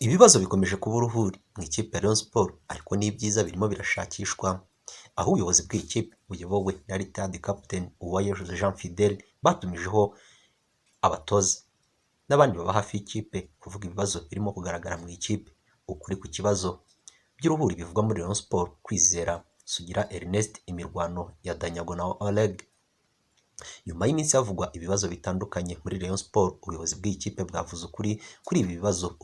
Ibibazo bikomeje kuba uruhuri mu ikipe ya Rayon Sports, ariko n'ibyiza birimo birashakishwa, aho ubuyobozi bw'iyi kipe buyobowe na Retired Captain Uwayezu Jean Fidele batumijeho abatoza n'abandi baba hafi y'ikipe kuvuga ibibazo birimo kugaragara mu ikipe, ukuri ku kibazo by'uruhuri bivugwa muri Rayon Sports, Kwizera Sugira Ernest, imirwano ya Danyago na Oleg. Nyuma y'iminsi havugwa ibibazo bitandukanye muri Rayon Sports, ubuyobozi bw'iyi kipe bwavuze ukuri kuri ibi bibazo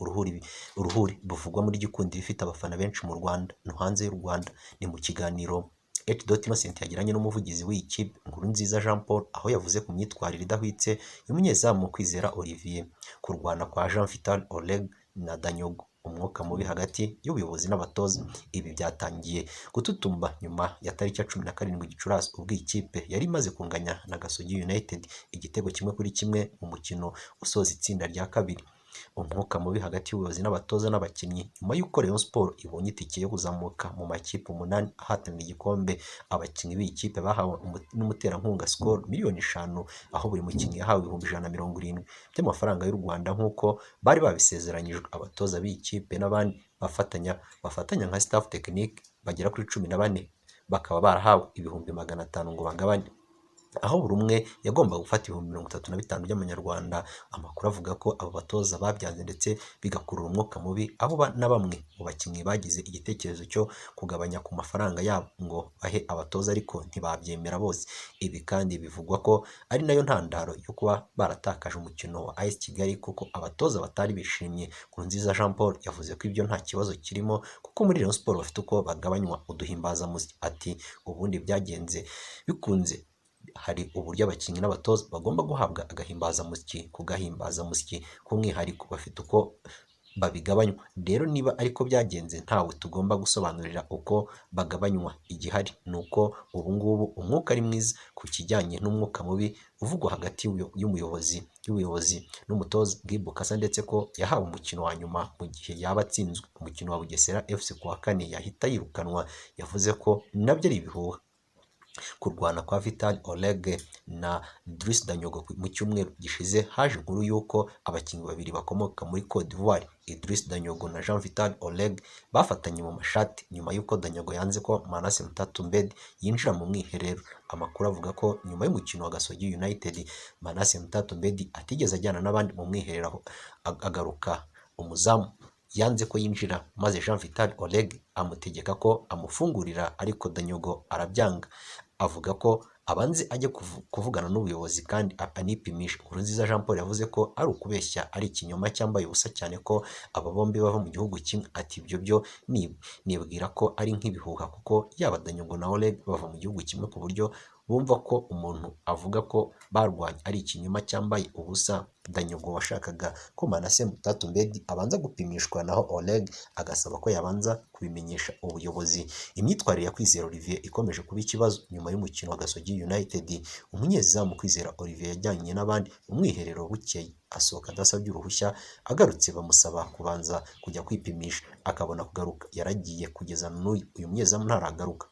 uruhuri buvugwa muri Gikundiro ifite abafana benshi mu Rwanda no hanze y'u Rwanda. Ni mu kiganiro H. Innocent yagiranye n'umuvugizi w'iyi kipe Nkurunziza Jean Paul, aho yavuze ku myitwarire idahwitse y'umunyezamu Kwizera Olivier, kurwana kwa Jean Vital Oleg na Danyogo, umwuka mubi hagati y'ubuyobozi n'abatoza. Ibi byatangiye gututumba nyuma ya tariki ya 17 Gicurasi, ubwo iyi kipe yari imaze kunganya na Gasogi United igitego 1-1 mu mukino usoza itsinda rya kabiri. Umwuka mubi hagati y'ubuyobozi n'abatoza n'abakinnyi nyuma y'uko Rayon Sports ibonye itike yo kuzamuka mu makipe 8 ahatanira igikombe. Abakinnyi b'iyi kipe bahawe n'umuterankunga Skol miliyoni 5, aho buri mukinnyi yahawe 170,000 by'amafaranga y'u Rwanda nk'uko bari babisezeranyijwe. Abatoza b'iyi kipe n'abandi bafatanya nka staff technique bagera kuri 14 bakaba barahawe 500,000 ngo bagabane, aho buri umwe yagombaga gufata 35,000 by'amanyarwanda. Amakuru avuga ko abo batoza babyanze ndetse bigakurura umwuka mubi, aho na bamwe mu bakinnyi bagize igitekerezo cyo kugabanya ku mafaranga yabo ngo bahe abatoza, ariko ntibabyemera bose. Ibi kandi bivugwa ko ari nayo ntandaro yo kuba baratakaje umukino wa AS Kigali, kuko abatoza batari bishimye. Nkurunziza Jean Paul yavuze ko ibyo nta kibazo kirimo, kuko muri Rayon Sports bafite uko bagabanywa uduhimbazamusyi. Ati "Ubundi byagenze bikunze hari uburyo abakinnyi n'abatoza bagomba guhabwa agahimbazamusyi ku gahimbazamusyi k'umwihariko, bafite uko babigabanywa. Rero niba ariko byagenze, ntawe tugomba gusobanurira uko bagabanywa. Igihari ni uko ubu ngubu umwuka ari mwiza." Ku kijyanye n'umwuka mubi uvugwa hagati y'ubuyobozi n'umutoza Guy Bukasa, ndetse ko yahawe umukino wa nyuma, mu gihe yaba atsinzwe umukino wa Bugesera FC ku wa kane yahita yirukanwa, yavuze ko nabyo ari ibihuha. Kurwana kwa Vital Oleg na Idriss Danyogo: mu cyumweru gishize haje inkuru y'uko abakinnyi babiri bakomoka muri Cote d'Ivoire, Idriss Danyogo na Jean Vital Oleg, bafatanye mu mashati nyuma y'uko Danyogo yanze ko Manase Mutatu Mbedi yinjira mu mwiherero. Amakuru avuga ko nyuma y'umukino wa Gasogi United, Manase Mutatu Mbedi atigeze ajyana n'abandi mu mwiherero, agaruka umuzamu yanze ko yinjira, maze Jean Vital Oleg amutegeka ko amufungurira, ariko Danyogo arabyanga, avuga ko abanze ajye kuvugana n'ubuyobozi kandi anipimisha. Nkurunziza Jean Paul yavuze ko ari ukubeshya, ari ikinyoma cyambaye ubusa, cyane ko aba bombi bava mu gihugu kimwe. Ati "Ibyo byo nibwira ko ari nk'ibihuha, kuko yaba Danyogo na Oleg bava mu gihugu kimwe, ku buryo bumva ko umuntu avuga ko barwanye ari ikinyoma cyambaye ubusa." Danyogo washakaga ko Manase Mutatu Mbedi abanza gupimishwa, naho Oleg agasaba ko yabanza kubimenyesha ubuyobozi. Imyitwarire ya Kwizera Olivier ikomeje kuba ikibazo: nyuma y'umukino wa Gasogi United, umunyezamu Kwizera Olivier yajyanye n'abandi mu mwiherero, bukeye asohoka adasabye uruhushya, agarutse bamusaba kubanza kujya kwipimisha akabona kugaruka. Yaragiye, kugeza n'uyu uyu munyezamu ntaragaruka.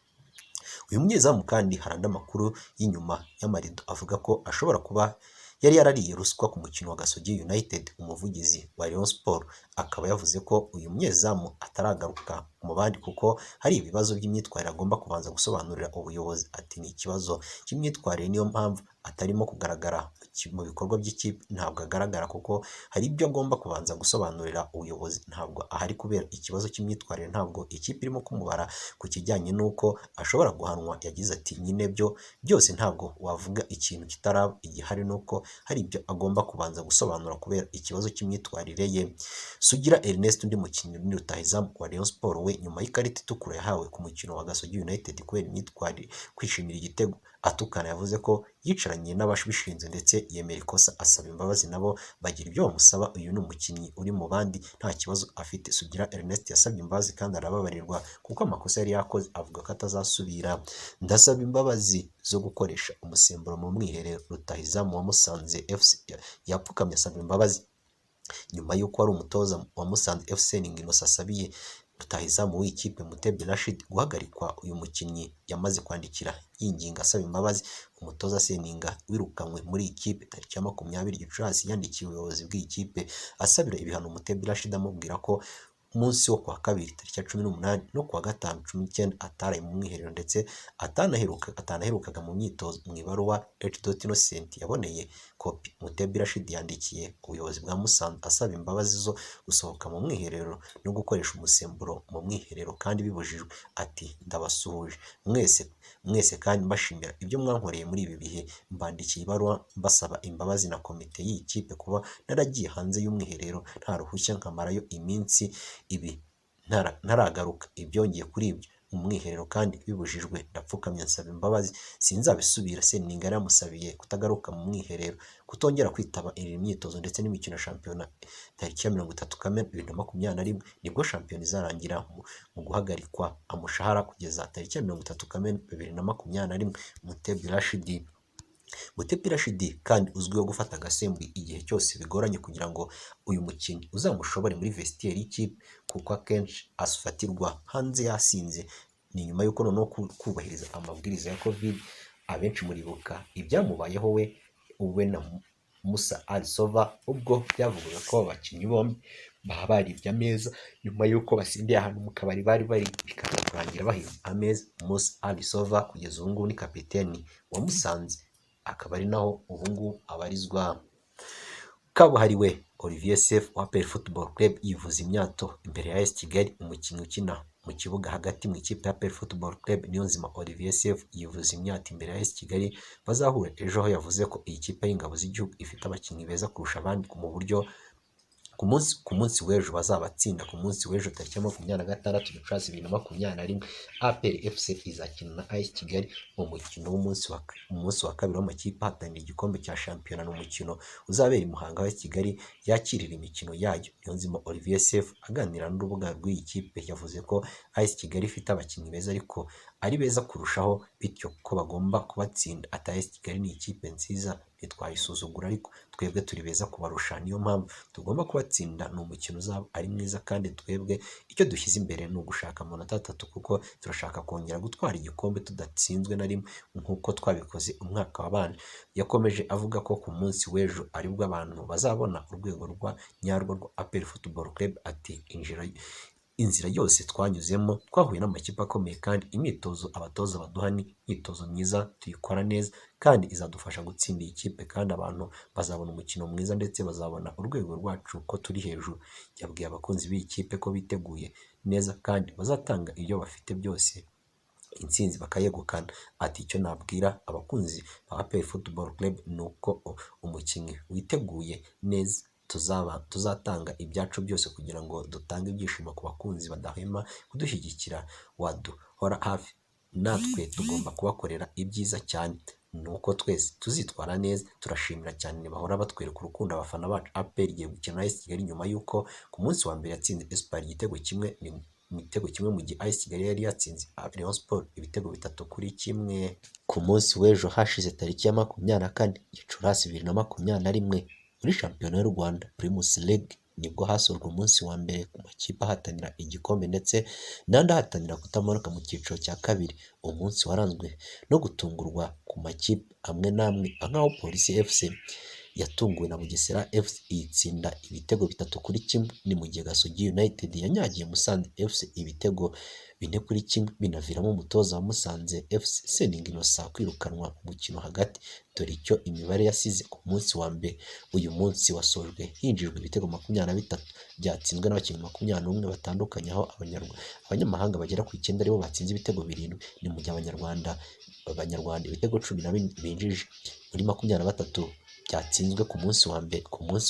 Uyu munyezamu kandi hari andi makuru y'inyuma y'amarido avuga ko ashobora kuba yari yarariye ruswa ku mukino wa Gasogi United. Umuvugizi wa Rayon Sports akaba yavuze ko uyu munyezamu ataragaruka mu bandi kuko hari ibibazo by'imyitwarire agomba kubanza gusobanurira ubuyobozi. Ati "Ni ikibazo cy'imyitwarire, niyo mpamvu atarimo kugaragara mu bikorwa by'ikipe. Ntabwo agaragara kuko hari ibyo agomba kubanza gusobanurira ubuyobozi. Ntabwo ahari kubera ikibazo cy'imyitwarire, ntabwo ikipe irimo kumubara ku kijyanye n'uko ashobora guhanwa." Yagize ati "Nyine byo byose ntabwo wavuga ikintu kitaraba. Igihari ni uko hari ibyo agomba kubanza gusobanura kubera ikibazo cy'imyitwarire ye." Sugira Ernest, undi mukinnyi ni rutahizamu wa Rayon Sports, we nyuma y'ikarita itukura yahawe ku mukino wa Gasogi United kubera imyitwarire, kwishimira igitego atukana, yavuze ko yicaranye n'ababishinzwe ndetse yemera ikosa, asaba imbabazi, nabo bagira ibyo bamusaba. Uyu ni umukinnyi uri mu bandi, nta kibazo afite. Sugira Ernest yasabye imbabazi kandi arababarirwa kuko amakosa yari yakoze avuga ko atazasubira. "Ndasaba imbabazi zo gukoresha umusemburo mu mwiherero", rutahizamu wa Musanze FC yapfukamye asaba imbabazi nyuma y'uko wari umutoza wa Musanze FC Innocent asabiye Rutahizamu w'ikipe Mutebi Rashid guhagarikwa. Uyu mukinnyi yamaze kwandikira yinginga asaba imbabazi umutoza Seninga wirukanywe muri iyi kipe tariki ya 20 Gicurasi. Yandikiye ubuyobozi bw'iyi kipe asabira ibihano Mutebi Rashid, amubwira ko umunsi wo kuwa kabiri tariki ya 18 no kuwa gatanu 19 ataraye mu mwiherero ndetse atanaherukaga mu myitozo. Mu ibaruwa H. Innocent yaboneye kopi, Mutebi Rashid yandikiye ubuyobozi bwa Musanze asaba imbabazi zo gusohoka mu mwiherero no gukoresha umusemburo mu mwiherero kandi bibujijwe. Ati: "Ndabasuhuje mwese mwese kandi mbashimira ibyo mwankoreye muri ibi bihe. Mbandikiye ibaruwa mbasaba imbabazi na komite y'iyi kipe kuba naragiye hanze y'umwiherero nta ruhushya nkamarayo iminsi ibi ntaragaruka. Ibyongeye kuri ibyo, mu mwiherero kandi bibujijwe. Ndapfukamye nsaba imbabazi, sinzabisubira." Seninga yaramusabiye kutagaruka mu mwiherero, kutongera kwitaba iyi myitozo ndetse n'imikino ya shampiyona. Tariki ya 30 Kamena 2021 nibwo shampiyona izarangira, mu guhagarikwa umushahara kugeza tariki ya 30 Kamena 2021. Mutebi Rashid kandi uzwiho gufata agasembuye igihe cyose bigoranye kugira ngo uyu mukinnyi uzamushobore muri vestiaire y'ikipe, kuko akenshi afatirwa hanze yasinze. Ni nyuma y'uko noneho kubahiriza amabwiriza ya Covid, abenshi muribuka ibyamubayeho we na Musa Ali Sova, ubwo byavugwaga ko aba bakinnyi bombi baba baribye ameza nyuma y'uko basindiye ahantu mu kabari bari bari, bikaza kurangira bahibye ameza. Musa Ali Sova kugeza ubu ngubu ni kapiteni wa Musanze, akaba ari naho ubu ngubu abarizwa. Kabuhariwe Olivier Sefu wa APR Football Club yivuza imyato imbere ya AS Kigali. Umukinnyi ukina mu kibuga hagati mu ikipe ya APR Football Club, Niyonzima Olivier Sefu, yivuza imyato imbere ya AS Kigali bazahura ejo, aho yavuze ko iyi kipe y'ingabo z'igihugu ifite abakinnyi beza kurusha abandi mu buryo ku munsi w'ejo bazabatsinda. Ku munsi w'ejo tariki ya 26 Gicurasi 2021, APR FC izakina na AS Kigali mu mukino w'umunsi wa kabiri w'amakipe ahatanira igikombe cya shampiyona. Ni umukino uzabera i Muhanga aho AS Kigali yakirira imikino yayo. Niyonzima Olivier Sefu aganira n'urubuga rw'iyi kipe yavuze ko AS Kigali ifite abakinnyi beza ariko ari beza kurushaho, bityo ko bagomba kubatsinda. Ati: "AS Kigali ni ikipe nziza, ntitwayisuzugura, ariko twebwe turi beza kubarusha, niyo mpamvu tugomba kubatsinda. Ni umukino uzaba ari mwiza kandi twebwe icyo dushyize imbere ni ugushaka amanota atatu, kuko turashaka kongera gutwara igikombe tudatsinzwe na rimwe nk'uko twabikoze umwaka wabanje." Yakomeje avuga ko ku munsi w'ejo aribwo abantu bazabona urwego rwa nyarwo rwa APR Football Club. Ati: "Inzira yose twanyuzemo twahuye n'amakipe akomeye, kandi imyitozo abatoza baduha ni imyitozo myiza, tuyikora neza kandi izadufasha gutsinda iyi kipe, kandi abantu bazabona umukino mwiza ndetse bazabona urwego rwacu ko turi hejuru." Yabwiye abakunzi b'iyi kipe ko biteguye neza kandi bazatanga ibyo bafite byose intsinzi bakayegukana. Ati: "Icyo nabwira abakunzi ba APR Football Club ni uko umukinnyi witeguye neza, tuzatanga ibyacu byose kugira ngo dutange ibyishimo ku bakunzi badahwema kudushyigikira, waduhora hafi natwe tugomba kubakorera ibyiza cyane, ni uko twese tuzitwara neza. Turashimira cyane bahora batwereka urukundo abafana bacu." APR igiye gukina na AS Kigali nyuma y'uko ku munsi wa mbere yatsinze Espoir igitego kimwe, mu gihe AS Kigali yari yatsinze Rayon Sports ibitego 3-1. Ku munsi w'ejo hashize tariki ya 24 Gicurasi 2021, muri shampiyona y'u Rwanda Primus League nibwo hasorwa umunsi wa mbere ku makipe ahatanira igikombe ndetse n'andi ahatanira kutamanuka mu cyiciro cya kabiri. Umunsi waranzwe no gutungurwa ku makipe amwe n'amwe, nk'aho Police FC yatunguwe na Bugesera FC iyitsinda ibitego 3-1, ni mu gihe Gasogi United yanyagiye Musanze FC ibitego 4-1, binaviramo umutoza wa Musanze FC Seninga Innocent kwirukanwa mu mukino hagati. Dore icyo imibare yasize ku munsi wa mbere. Uyu munsi wasojwe hinjijwe ibitego 23 byatsinzwe n'abakinnyi 21 batandukanye, aho abanyamahanga bagera ku 9 aribo batsinze ibitego 7, ni mu gihe abanyarwanda ibitego 14 binjije muri 23 byatsinzwe ku munsi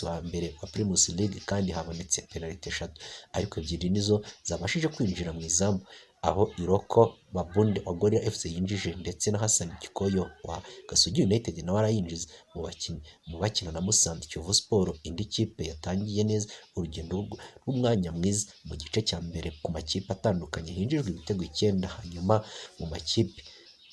wa mbere wa Primus League. Kandi habonetse penaliti 3, ariko ebyiri nizo zabashije kwinjira mu izamu, aho Iroko Babunde wa Gorilla FC yinjije ndetse na Hassan Gikoyo wa Gasogi United nawe arayinjiza. Mu bakina na Musanze, Kiyovu Sport, indi kipe yatangiye neza urugendo rw'umwanya mwiza mu gice cya mbere. Ku makipe atandukanye hinjijwe ibitego 9, hanyuma mu makipe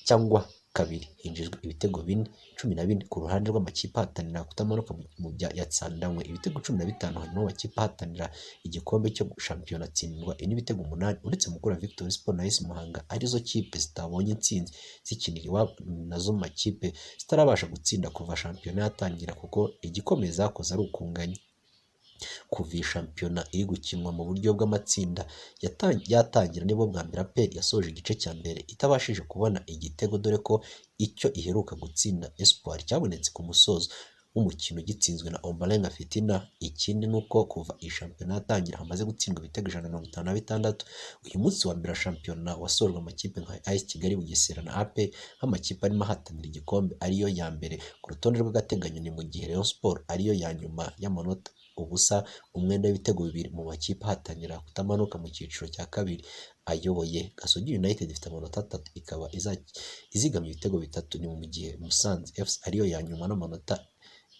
cyangwa kabiri hinjijwe ibitego bine, 14 ku ruhande rw'amakipe ahatanira kutamanuka mu bya yatsindanywe ibitego 15, hanyuma amakipe ahatanira igikombe cyo shampiyona atsindwa n'ibitego 8, uretse Mukura Victory Sport na AS Muhanga arizo kipe zitabonye intsinzi zikinira iwabo, nazo makipe zitarabasha gutsinda kuva shampiyona yatangira kuko igikomeye zakoze ari ukunganya. Kuva iyi shampiyona iri gukinwa mu buryo bw'amatsinda yatangira nibwo bwa mbere APR yasoje igice cya mbere itabashije kubona igitego, dore ko icyo iheruka gutsinda Espoir cyabonetse ku musozo w'umukino gitsinzwe na Ombolenga Fitina. Ikindi ni uko kuva iyi shampiyona yatangira hamaze gutsindwa ibitego 156. Uyu munsi wa mbere wa shampiyona wasojwe amakipe nka AS Kigali, Bugesera na APR nk'amakipe arimo ahatanira igikombe ariyo ya mbere ku rutonde rw'agateganyo, ni mu gihe Rayon Sports ariyo ya nyuma y'amanota 0, umwenda w'ibitego 2 mu makipe ahatanira kutamanuka mu cyiciro cya kabiri ayoboye. Gasogi United ifite amanota 3 ikaba izigamye ibitego 3, ni mu gihe Musanze FC ariyo ya nyuma n'amanota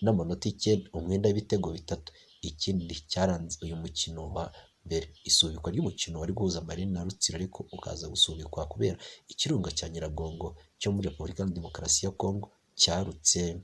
9, umwenda w'ibitego 3. Ikindi cyaranze uyu mukino wa mbere, isubikwa ry'umukino wari guhuza Marine na Rutsiro ariko ukaza gusubikwa kubera ikirunga cya Nyiragongo cyo muri Repubulika ya Demokarasi ya Kongo cyarutse.